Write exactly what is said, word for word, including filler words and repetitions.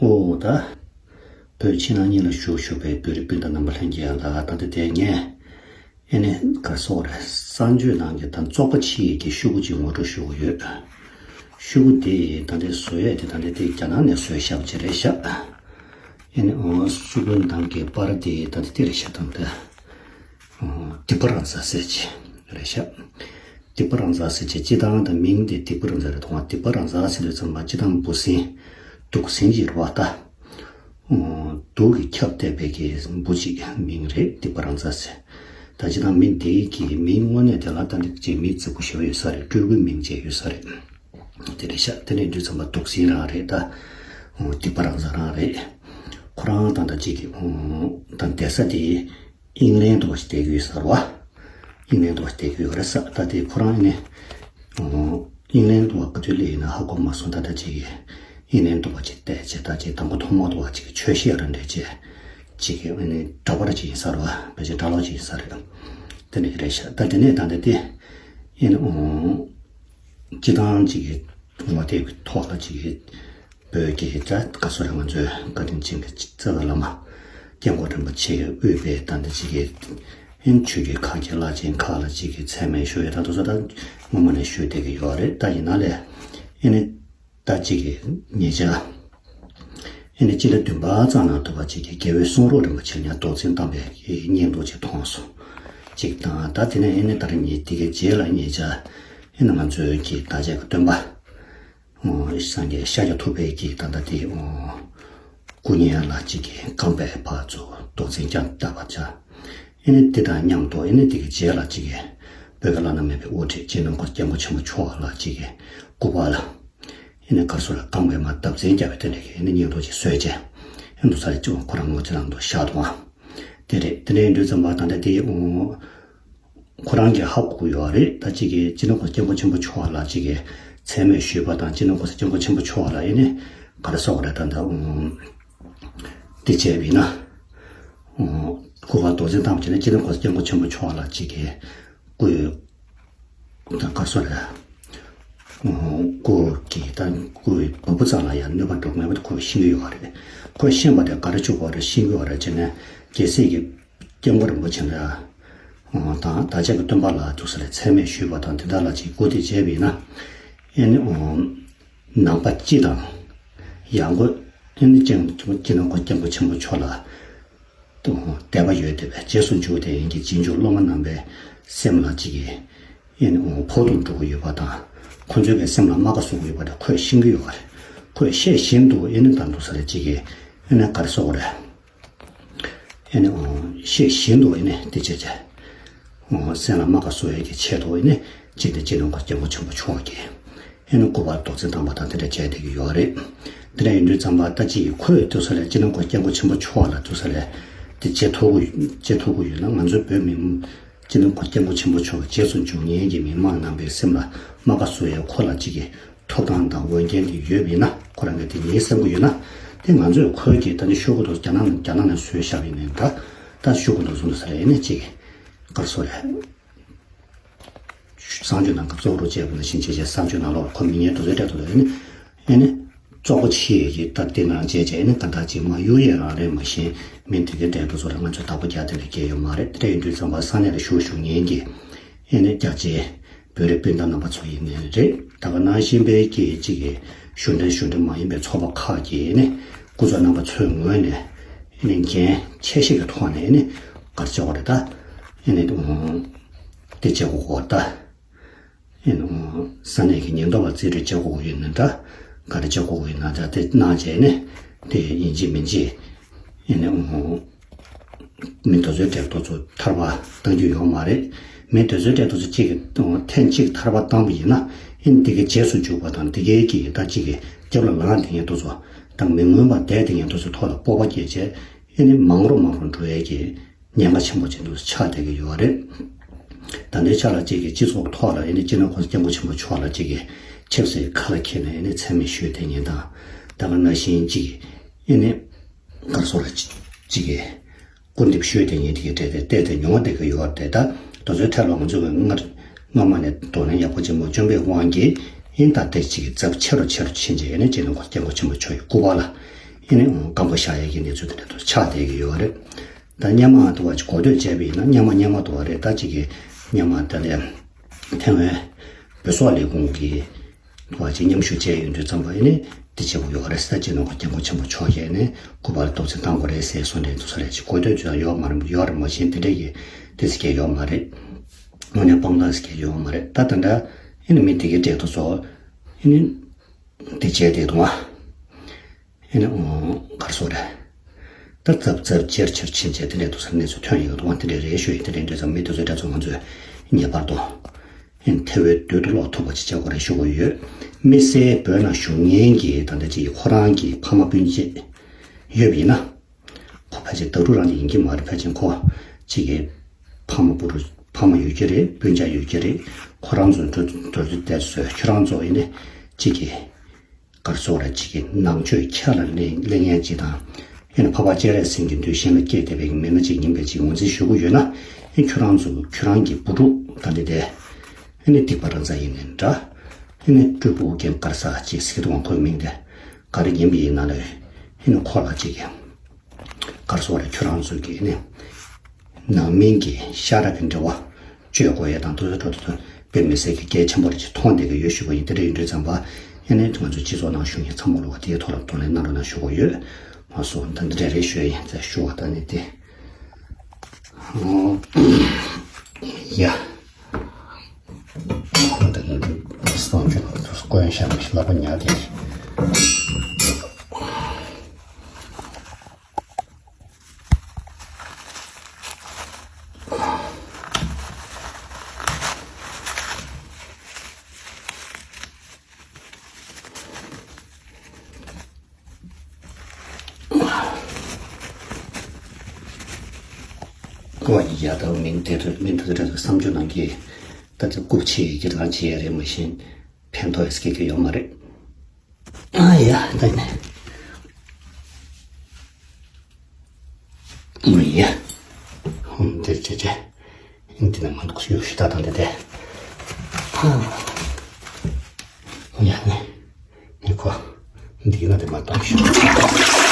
ཨོ་ད། བོད་ཕྱི་ནང་གཉིས་ལ་བཞུགས་བཞུགས་པའི་བོད་རིགས་སྤུན་ཟླ་རྣམ་པ་ལྷན་རྒྱས་ལ་ད་ལྟ་དེ་ངས་ཨེ་ནི་ག་སོགས་རེད། གསར་འགྱུར་ནང་གི་ད་བཙོག་པ་ཕྱི་ཡི་གི་ཤོག་གུ་ཅིག་ངོ་སྤྲོད་ཞུ་གི་ཡོད། ཤོག་གུ་དེ་ད་ལྟ་བཟོ་ཡས་དེ་ད་ལྟ་དེ་རྒྱ་ནག་ནས་བཟོས་བཞག་པ་ཅིག་རེད་ཤག་ཨེ་ནི་ཨོ་ཤོག་གུ་ནང་གི་པར་དེ་ད་ལྟ་དེ་རེད་ཤག་ད་ལྟ། ཨོ་སྡིག་པ་རང་ཟ་ཟེར་ཅིག་རེད་ཤག་སྡིག་པ་རང་ཟ་ཟེར་ཅིག་སྤྱི་བཏང་ད་མིང་དེ་སྡིག་པ་རང་ཟ་རེད་མཐོང་བ། སྡིག་པ་རང་ཟ་ཟེར་དུས་ཙམ་པ་སྤྱི་བཏང་འབུ་སྲིན། དུག་སྲིན་གྱི་རེད་བ་ད། ཨོ་དུག་གིས་ཁྱབ་བསྡད་པའི་གི་འབུ་ཅིག་མིང་རེད། སྡིག་པ་རང་ཟ་ཟེར། ད་སྤྱི་བཏང་མི་འདིའི་གི་མིང་དངོས་གནས་དེ་ལ་ད་འདི་ཅིག་མིང་རྫིག་པོ་ཞེ་པོ་ཡོད་ས་རེད། སྤྲུལ་སྐུའི་མིང་བཅས་ཡོད་ས་རེད། དེ་རེད་ཤག་དེ་ནས་འདུག་ཙམ་པ་དུག་སྲིན་རང་རེད་ད། ཨོ་སྡིག་པ་རང་ཟ་རང་རེད། ཁོ་རང་ད་ད་ཅིག་གི་ཨོ་ད་བསྡད་ས་དེ་ཨིང་ལན་དུ་བ་ཞིག་བསྡད་ཀྱི་ཡོད་ས་རེད་བ། ཨིང་ལན་དུ་བ་ཞིག་བསྡད་ཀྱི་ཡོད་རེད་ས། ད་དེ་ཁོ་རང་ཨེ་ནི་ཨོ་ཨིང་ལན་དུ་བ་ག་དུས་སླེབས་ཡིན་ན་ཧ་གོ་མ་སོང་། ད་ད་ཅིག་གི་ཨིང་ལན་དུ་བ་ཅིག་བསྡད་ཅེས་ད་ཅིག་དང་པོ་ཐོག་མ་དུ་བ་ཅིག་ཆོས་བཤད་ར་འདྲ་ཅིག་ཅིག་གི་ཨེ་ནི་འདྲ་པར་ཅིག་ཡིན་ས་རེད་བ། ཕལ་ཆེར་འདྲ་ལོག་ཅིག་ཡིན་ས་རེད། དེ་ནས་རེད་ཤག་ད་དེ་ནས་ད་ད་དེ་ཨེ་ནི་ཨོ། སྤྱི་བཏང་ཅིག་གི་ངོ་དེབ་ཀྱི་ཐོག་ལ་ཅིག་གི་བོད་ཀྱི་ད་ག་སོ་རེད། ང་ཚོའི་བཀའ་དྲིན་ཅན་གྱི་རྩ་བའི་བླ་མ་སྐྱབས་མགོན་རིན་པོ་ཆེ་དབུས་པའི་ད་འདི་ཅིག་གི་ཨིན་ཆོས་ཀྱི་ཁ་རྒྱ་བླ་ཆེན་ཁག་ལ་ཅིག་གི་མཚན་སྨད་ཞུ་ཡས་ད་དུ་ས་ད་སྔོན་མ་ནས་ཞུ་བསྡད་ཀྱི་ཡོད་རེད། ད་ཡིན་ན་ལས་ཨེ་ནི་ད་ཅིག་གི་ཉེ་ཆར། ཨེ་ནི་སྤྱི་ཟླ་བདུན་པ་ཙམ་ནང་དུ་བ་ཅིག་གི་རྒྱལ་བའི་གསུང་རབ་རིན་པོ་ཆེ་ཉར་རྡོར་འཛིན་བཏང་བའི་སྙན་ཐོ་ཅིག་མཐོང་སོང་། ཅིག་དང་ད་དེ་ནས་ཨེ་ནི་ད་རེས་ཉིན་དེ་གའི་རྗེས་ལ་ཉེ་ཆར་ཨེ་ནི་ང་ཚོའི་གི་བདག་ཅག་གི་སྟོན་པ། ཨོ་སངས་རྒྱས་ཤཱཀྱ་ཐུབ་པའི་གི་ད་ལྟ་དེ་ཨོ་སྐུ་བརྙན་ལ་ཅིག་གི་རྐང་པའི་ཕར་ཚུར་རྡོག་འཛིན་བརྒྱབ་བཏང་བ་ཅག་ཨེ་ནི་དེ་དང་མཉམ་དུ་ཨེ་ནི་དེ་གའི་རྗེས་ལ་ཅིག་གི་བོད་ཀྱི་བླ་ན་མེད་པའི་དབུ་ཁྲིད་སྤྱི་ནོར་གོང་ས་སྐྱབས་མགོན་ཆེན་པོ་མཆོག་ལ་ཅིག་གི་སྐུ་པར་ལ། ཨེ་ནི་ག་སོ་ལ་རྐང་པས་མར་བརྡབ་འཛིན་བརྒྱབ་པའི་དེ་འདྲ་གི་ཨེ་ནི་སྙན་ཐོ་ཅིག་བཟོས་བྱས། ཨེ་འདུག་ས་རེད། ཅིག་ཁོ་རང་ངོ་ཅིག་ལམ་དུ་བཞག་འདུག་ཨང་། དེ་རེད། དེ་འདྲ་ཡིན་དུས་ཙམ་པ་ད་ལྟ་དེ་ཨོ་ཁོ་རང་གིས་ཧ་གོ་གི་ཡོད་རེད། ད་ཅིག་གི་སྤྱི་ནོར་གོང་ས་སྐྱབས་མགོན་ཆེན་པོ་མཆོག་ལ་ཅིག་གི་མཚན་སྨད་ཞུས་པ་དང་། སྤྱི་ནོར་གོང་ས་སྐྱབས་མགོན་ཆེན་པོ་མཆོག་ལ་ཨེ་ནི་ག་རེ་ཟེར་དགོས་རེད། ད་ལྟ་ཨོ་དེ་བྱས་པ་ཡིན་ན་ཨོ་སྐུ་པར་རྡོག་འཛིན་བཏང་བ་བྱས་ན་སྤྱི་ནོར་གོང་ས་སྐྱབས་མགོན་ཆེན་པོ་མཆོག་ལ་ཅིག་གི་སྐུའི་ད་ག་སོ་རེད། ཨོ་སྐུ་གི་ད་སྐུའི་བ་སྤུ་ཙམ་ལ་ཡང་གནོད་པ་འགྲོ་གི་མེད་པ་དེ་ཁོས་ཤེས་ཀྱི་ཡོད་རེད། ཁོས་ཤེས་པ་དེ་ག་རེ་བྱུང་བ་རེད། ཤེས་ཀྱི་ཡོད་རེད་བྱས་ན་རྒྱལ་སྲས་ཀྱི་སྐྱབས་མགོན་རིན་པོ་ཆེ་ལ་ཨོ་དང་བདག་ཅག་གི་སྟོན་པ་ལ་འདུག་ས་རེད། མཚན་སྨད་ཞུས་པ་དང་དེ་དག་ལ་ཅིག་སྐུ་དེ་བྱས་པ་ཡིན་ན་ཨེ་ནི་ཨོ་ནང་པ་སྤྱི་དང་ཡང་སྒོས་ཨེ་ནི་སྤྱི་ནོར་གོང་ས་སྐྱབས་མགོན་ཆེན་པོ་མཆོག་ལ། དད་པ་ཡོད་བསྡད་པའི་རྗེས་སུ་འཇུག་བསྡད་མཁན་གྱི་རྗེས་འཇུག་སློབ་མ་རྣམ་པའི་སེམས་ལ་ཅིག་གི་ཨེ་ནི་འོ་ཕོག་ཐུག་འགྲོ་གི་ཡོད་པ་དང་། ཁོ་ཚོའི་གི་སེམས་ལ་རྨ་ཁ་བཟོ་གི་ཡོད་པ་དེ་ཁོས་ཤེས་ཀྱི་ཡོད་པ་རེད། ཁོས་ཤེས་བཞིན་དུ་ཨེ་ནི་ད་འདུག་ས་རེད། ཅིག་གི་ཨེ་ནི་ག་རེ་ཟེར་དགོས་རེད། ཨེ་ནི་འོ་ཤེས་བཞིན་དུ་ཨེ་ནི་དེ་བྱས་བྱས། འོ་སེམས་ལ་རྨ་ཁ་བཟོ་ཡས་ཀྱི་ཆེད་དུ་ཨེ་ནི་ཅིག་དེ་སྤྱི་ནོར་གོང་ས་སྐྱབས་མགོན་ཆེན་པོ་མཆོག་གིས། ཨེ་ནི་སྐུ་པར་རྡོག་རྫིས་བཏང་པ་དང་དེ་འདྲ་བྱས་བསྡད་ཀྱི་ཡོད་རེད། དེ་འདྲ་ཡིན་དུས་ཙམ་པ་ད་ཅིག་ཁོས་འདུག་ས་ལ་སྤྱི་ནོར་གོང་ས་སྐྱབས་མགོན་ཆེན་པོ་མཆོག་ལ་འདུག་ས་ལ་དེ་བྱེད་ཐུབ་ཀྱི་བྱེད་ཐུབ་ཀྱི་ཡོད་ན། ང་ཚོའི་བོད་མི་སྤྱི་ནོར་གོང་ས་སྐྱབས་མགོན་ཆེན་པོ་མཆོག་གི་རྗེས་སུ་འཇུག་མཁན་གྱི་མི་མང་རྣམ་པའི་སེམས་ལ་རྨ་ཁ་བཟོ་ཡས་ཁོ་ལ་ཅིག་གི་ཐོབ་ཐང་དང་འོས་འགན་དེ་ཡོད་པ་ཡིན་ན། ཁོ་རང་གིས་དེ་ཉེས་བསམ་གྱི་ཡོད་ན། དེ་ང་ཚོས་ཁོའི་གི་ད་ནི་ཤོག་གུ་དུ་རྒྱ་ནག་རྒྱ་ནག་ནས་བཟོས་བཞག་པ་ཡིན་ནའི་ད་ད་ཤོག་གུ་དུ་བཟུང་དུ་ས་ལ་ཨེ་ནི་ཅིག་ག་རེ་ཟེར་དགོས་རེད། གསར་འགྱུར་ནང་གི་བཙོག་རུ་བཅས་པ་ནང་བཞིན་བྱས་བྱས་གསར་འགྱུར་ནང་ལོགས་ལ་ཁོ་མི་ངན་དེ་ཚོའི་གྲས་དེ་ཚོ་ཨེ་ནི་ཨེ་ནི་བཙོག་པ་ཆེ་ཡི་ད་དེ་ནང་བྱས་བྱས་ཨེ་ནི་ག་འདྲ་ཅིག་མ་གཡུག་ཡས་རང་རེད། མ་གཞི་མི་དེ་གའི་གྲས་དེ་ཚོ་ལ་ང་ཚོས་བདག་པོ་རྒྱག་དེ་ལས་སྐྱེས་ཡོད་མ་རེད། དེ་འདྲ་ཡིན་དུས་ཙམ་པ་ས་གནས་ལ་བཞུགས་བཞུགས་མཁན་གྱི་ཨེ་ནི་རྒྱ་ཆེའི་བོད་རིགས་སྤུན་ཟླ་རྣམ་པ་ཚོ་ཡིན་ནའི་རེད། ད་ག་ནང་བཞིན་པའི་གི་ཅིག་གི་གཞུང་འབྲེལ་གཞུང་འབྲེལ་མ་ཡིན་པའི་ཚོགས་པ་ཁག་གིས་ཨེ་ནི་སྐུ་ཚབ་རྣམ་པ་ཚོའི་ངོས་ནས་ཨེ་ནི་འགན་ཆེ་བཞེས་ཀྱི་ཐོག་ནས་ཨེ་ནི་ག་རེ་བྱེད་དགོས་རེད། ད་ཨེ་ནི་དེ་བྱེད་དགོས་གོ་ད། ཨེ་ནི་ས་གནས་ཀྱི་ཉེན་རྟོག་པ་རྩིས་སྤྲོད་བྱེད་དགོས་ཀྱི་ཡོད་ན་འདྲ། ག་རེ་བྱེད་དགོས་ཀྱི་ཡོད་ན་འདྲ། དེ་གནང་བྱས་ནས་དེ་ཡིན་གཅིག་མིན་གཅིག་ཨེ་ནི་མི་དེ་ཚོའི་གྲས་དེ་ཚོ་ཐར་པ་གཏང་རྒྱུ་ཡོད་མ་རེད། མི་དེ་ཚོའི་གྲས་དེ་ཚོ་གཅིག་གིས་ཐེངས་གཅིག་ཐར་པ་བཏང་པ་ཡིན་ན་ཨེ་ནི་དེ་གའི་རྗེས་སུ་འཇུག་པ་དང་དེ་གའི་གི་ད་གཅིག་གི་རྒྱབ་ལ་ལངས་བསྡད་མཁན་དེ་ཚོ་དང་མི་མངོན་པར་བསྡད་བསྡད་མཁན་དེ་ཚོའི་ཐོག་ལ་སྤོབས་པ་སྐྱེས་བྱས་ཨེ་ནི་མང་རུ་མང་རུ་འགྲོ་ཡས་ཀྱི་ཉེན་ཁ་ཆེན་པོ་ཅིག་འདུག་ཆགས་བསྡད་ཀྱི་ཡོད་རེད། ད་ལྟའི་ཆ་ལ་གཅིག་གི་སྤྱི་ཚོགས་ཐོག་ལ་ཨེ་ནི་སྤྱི་ནོར་གོང་ས་སྐྱབས་མགོན་ཆེན་པོ་མཆོག་ལ་གཅིག་གི་ཆབ་སྲིད་ཁ་ལ་འཁྱེར་ནས་ཨེ་ནི་མཚན་སྨད་ཞུས་བསྡད་མཁན་དང་། ད་ག་ནང་བཞིན་གཅིག་གི་ཨེ་ནི་ག་རེ་ཟེར་དགོས་རེད། གཅིག་གི་སྐུར་འདེབས་ཞུས་བསྡད་མཁན་དེ་གའི་གྲས་དེ་བལྟས་ཏེ་མྱོང་བསྡད་ཀྱི་ཡོད་རེད། ད་དེ་ཚོའི་ཐད་ལ་ང་ཚོ་གི་སྔར་སྔ་མ་ནས་དོ་ནན་ཡག་པོ་ཅིག་མ་བྱུང་བའི་དབང་གིས་ཨེ་ནི་ད་ལྟ་གཅིག་གི་ཚབས་ཆེ་རུ་ཆེ་རུ་ཕྱིན་བྱས་ཨེ་ནི་སྤྱི་ནོར་གོང་ས་སྐྱབས་མགོན་ཆེན་པོ་མཆོག་གི་སྐུ་པར་ལ་ ཨེ་ནི་སྐམ་པོ་བཞག་ཡས་ཀྱི་གནས་ཚུལ་དེ་འདྲ་དུ་ཆགས་བསྡད་ཀྱི་ཡོད་རེད། ད་སྔོན་མ་དུ་བ་ཅིག་གོ་ཐོས་བྱས་པ་ཡིན་ན་སྔོན་མ་སྔོན་མ་དུ་བ་རེད། ད་ཅིག་གི་སྔོན་མ་ད་ལས་ཐེ་ཝན་བོད་སོག་ལས་ཁུངས་ཀྱི་དུ་བ་ཅིག་མཉམ་ཞུགས་བྱས་ཡོང་དུས་ཙམ་པ་ཨེ་ནི་འདི་བྱེད་དགོས་ཡོད་རེད་ཟེར། སྤྱི་ནོར་གོང་ས་སྐྱབས་མགོན་ཆེན་པོ་མཆོག་གིས་ནི་སྐུ་པར་སྟོབས་ཆེན་བཏང་དགོས་རེད་ཟེར་གསུངས་དེ་ཚོ་རེད། ཅིག་གོ་ཐོས་ཅིག་ཡོད་མ་རེད། ཡོད་རེད་མ་ཤེས། དེ་འདྲས་ཀྱི་དེ་ཟེར་མཁན་ཡོད་མ་རེད། དངོས་གནས་དཔང་རྟགས་ཟེར་མཁན་ཡོད་མ་རེད། ད་ད་འདྲ་ཨེ་ནི་མི་དེ་གའི་གྲས་དུ་ཚོ་ཨེ་ནི་དེ་བྱས་དེ་དུ་བ། ཨེ་ནི་ཨོ་གར་སོགས་རེད། ད་ཙབ་ཙབ་ཅེར་ཅེར་ཕྱིན་བྱས་དེ་འདྲས་འདུག་ས་གནས་ཚུལ་ཐོན་ཡོད་འདུག་བ། དེ་འདྲས་རེད་ཞུ་ཡིན། དེ་འདྲས་འདྲས་ཙམ་མི་དེ་ཚོའི་འདྲས་ཚོ་ང་ཚོས་ངེས་པར་དུ་ཨེ་ནི་ཐེ་བའི་རྡུལ་དུ་ལོག་ཐུབ་པ་ཅིག་བྱ་དགོས་རེད་ཞུ་དགོས་ཡོད། དམིགས་བསལ་བོད་ནང་བཞུགས་མཁན་གྱི་ད་ལྟ་ཅིག་ཁོ་རང་གི་ཕ་མ་སྤུན་མཆེད་ཡོད་པ་ཡིན་ན། ཁོ་ཕལ་ཆེར་ད་རུང་རང་གི་ཡིན་གྱི་མ་རེད། ཕལ་ཆེར་ཁོ་གཅིག་གི་ཕ་མ་བུ་རུ་ཕ་མ་ཡོད་ཀྱི་རེད། སྤུན་ཀྱག་ཡོད་ཀྱི་རེད། ཁོ་རང་ཚོ་འགྲོ་འགྲོ་དུས་བསྡད་བཟོས་ཁྱོད་རང་ཚོ་ཡིན་ནི་གཅིག་གི་གར་སོགས་ར་གཅིག་གི་ནང་ཆོས་ཁྱད་ལ་གླེང་གླེང་ཡས་གཅིག་དང་། ཡིན་ནི་འཕགས་པ་སྤྱན་རས་གཟིགས་ཀྱི་མདུན་ཞེན་ལ་སྐྱེས་བསྡད་པའི་མི་སྣ་གཅིག་ཡིན་པའི་གཅིག་ངོས་འཛིན་ཞུ་གི་ཡོད་ན། ཡིན་ཁྱོད་རང་ཚོ་ཁྱོད་རང་གི་བུ་ཕྲུག་ད་འདི་དེ་ཡིན་ནི་སྡིག་པ་རང་ཚ་ཡིན་ནི་འདྲ། ཡིན་ནི་སྤྲུལ་སྐུ་ཨོ་རྒྱན་གར་ས་གཅིག་ཟེར་གི་འདུག་བ། ཁོའི་མིང་དེ་ག་རེ་ཡིན་པ་ཡིན་ན་ལས་ཡིན་ནི་ཁོ་ལ་གཅིག་གི་གར་སོགས་རེད། ཁྱོད་རང་ཚོ་གིས་ནི་ནང་མི་གི་ཤ་ར་གི་འབྲེལ་བ་གཅོད་དགོས་ཡས་དང་དུ་དུ་དུ་དུ་དཔེ་མི་སྲིད་ཀྱི་གལ་ཆེན་པོ་རེད་ཅེས་མཐོང་བསྡད་ཀྱི་ཡོད་ཞུ་གི་ཡིན། དེ་འདྲ་ཡིན་དུས་ཙམ་པ་ཡིན་ནི་ང་ཚོ་སྤྱི་ཚོགས་ནང་བཞུགས་མཁན་ཚང་མ་ལོག་དེའི་ཐོག་ལ་གདོང་ལེན་གནང་རོགས་གནང་ཞུ་གི་ཡོད། མ་སོང་ད་འདི་འདྲ་རེད་ཞུ་ཡ་ཡིན་ཟེར་ཞུ་བ་ད་ནི་དེ། ཡ། ཁོ་ད་ནི་སྟོང་ཆེན་དཀོན་ཤ་མི་ལག་པ་ཉག་དེ། ཀོ་ཡི་ཡ་ད་མིན་དེ་ཚོ་མིན་དེ་ཚོ་བསམ་བརྗོད་གནང་གི། ད་ཚོ་རྐུབ་ཆེ་ཡི་གི་རང་བྱེད་ཡ་རེད། མ་གཞི་ཕན་ཐོགས་ཡ་སྐད་ཀྱི་ཡོད་མ་རེད། ཨ་ཡ་ད་ནི་མ་ཡ་ཧུམ་དེ་ཅེ་ཅེ། འདི་ན་ང་ཚོ་ཡོད་ཤི་ད་དང་དེ་དེ། ཡ་ནི་ནི་ཁོ་འདི་ན་དེ་མ་བཏང་ཤི།